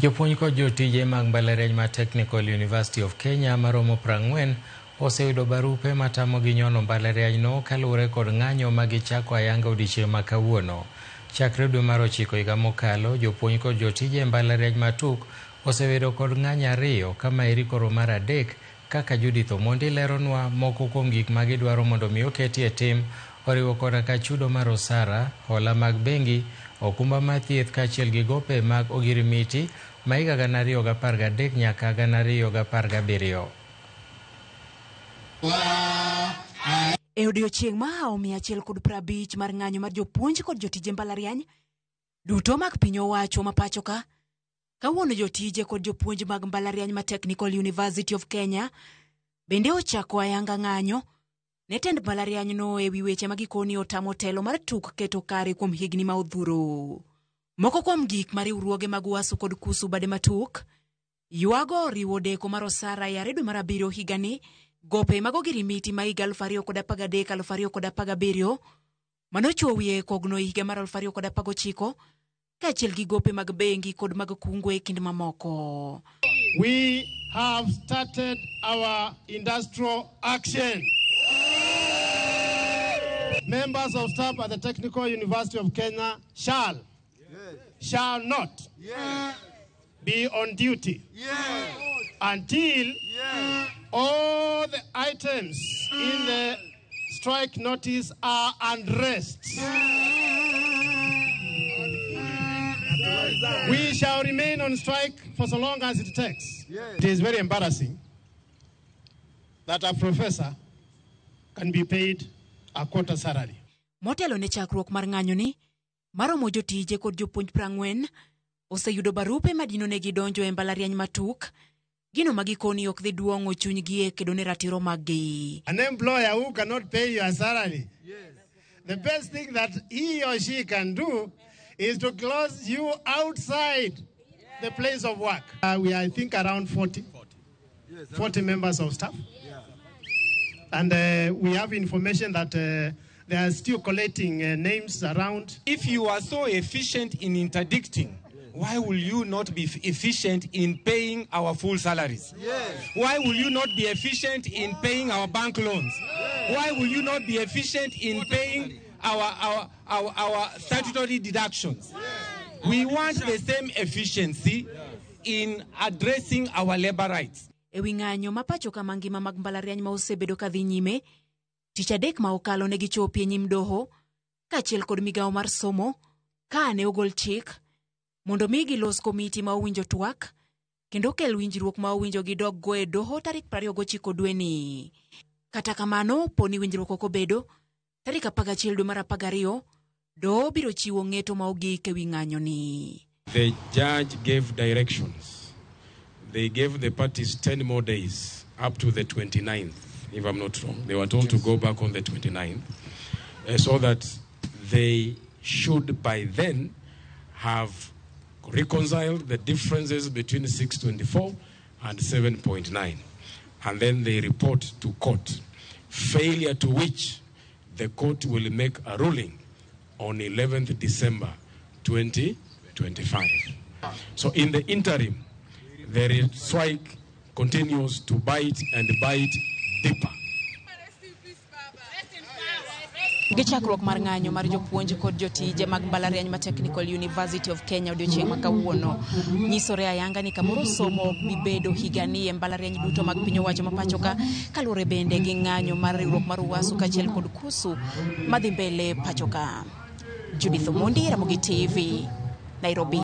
Jopuonj kod jotije mag mbalariany mar Technical University of Kenya maromo 40 oseyudo barupe matamogi nyono mbalarianyno kaluwore kod ng'anyo ma gichako ayanga odiechieng' ma kawuono. Chakre dwe mar ochiko higa mokalo, jopuonj kod jotije e mbalariany ma TUK osebedo kod ng'anyo ariyo ka maeri koro mar adek kaka Judith Omondi leronwa moko kuom gik ma gidwaro mondo mi oketi e tim oriwo koda ka chudo mar osara, hola mag bengi, okumba mar thieth kaachiel gi gope mag ogirimiti ma higa 2013 nyaka 2017. E odiechieng' mahawo 150 mar ng'anyo mar jopuonj kod jotije mbalariany duto mag piny owacho ma pacho ka, kawuono jotije kod jopuonj mag mbalariany ma Technical University of Kenya bende ochako ayanga ng'anyo ne tend mbalarianyno e wi weche ma gikoni otamo telo mar TUK keto kare kuom higni ma odhuro. Moko kuom gik ma riwruoge mag UASU kod KUSU bade ma TUK ywago oriwo deko mar osara yare dwe mar abiriyo higani, gope mag ogirimiti ma higa 2013 2017 manochwo wiye kogno e higa mar 2019 kaachiel gi gope mag bengi kod mag kungo e kind mamoko. We have started our industrial action. Members of staff at the Technical University of Kenya shall not be on duty until all the items in the strike notice are addressed. We shall remain on strike for so long as it takes. It is very embarrassing that a professor can be paid a quarter salary. Motelo ne chakruok mar ng'anyoni, maromo jotije kod jopuonj 40 oseyudo barupe madino negi donjo e mbalariany ma TUK, gino ma gikoni ok dhi duong'o chunygi e kedo ne ratiro maggi. An employer who cannot pay your salary, the best thing that he or she can do is to close you outside the place of work. We are, I think, around 40 members of staff. And we have information that they are still collating names around. If you are so efficient in interdicting, why will you not be efficient in paying our full salaries? Why will you not be efficient in paying our bank loans? Why will you not be efficient in paying our statutory deductions? We want the same efficiency in addressing our labor rights. E wi ng'anyo ma pacho ka mangima mag mbalariany ma osebedo ka dhi nyime, tich adek ma okalo ne gichopi e nyim doho kaachiel kod migawo mar somo ka ne ogol chik mondo mi gilos komiti ma owinjo twak kendo kel winjruok ma owinjo gidog go e doho tarik 29 dweni. Kata kamano, poni winjruok ok obedo, tarik 11 dwe mar 12, doho biro chiwo ng'eto ma ogik e wi ng'anyoni. The judge gave directions. They gave the parties 10 more days up to the 29th, if I'm not wrong. They were told to go back on the 29th, so that they should by then have reconciled the differences between 624 and 7.9. And then they report to court, failure to which the court will make a ruling on 11th December 2025. So in the interim, the strike continues to bite and bite deeper. Gi chakruok mar ng'anyo mar jopuonj kod jotije mag mbalariany ma Technical University of Kenya odiochieng' ma kawuono nyisore ayanga ni kamoro somo ok bi bedo higani e mbalariany duto mag piny owacho ma pacho ka kaluwore bende gi ng'anyo mar riwruok mar UASU kaachiel kod KUSU madhi mbele pacho ka. Judith Omondi, Ramogi TV, Nairobi.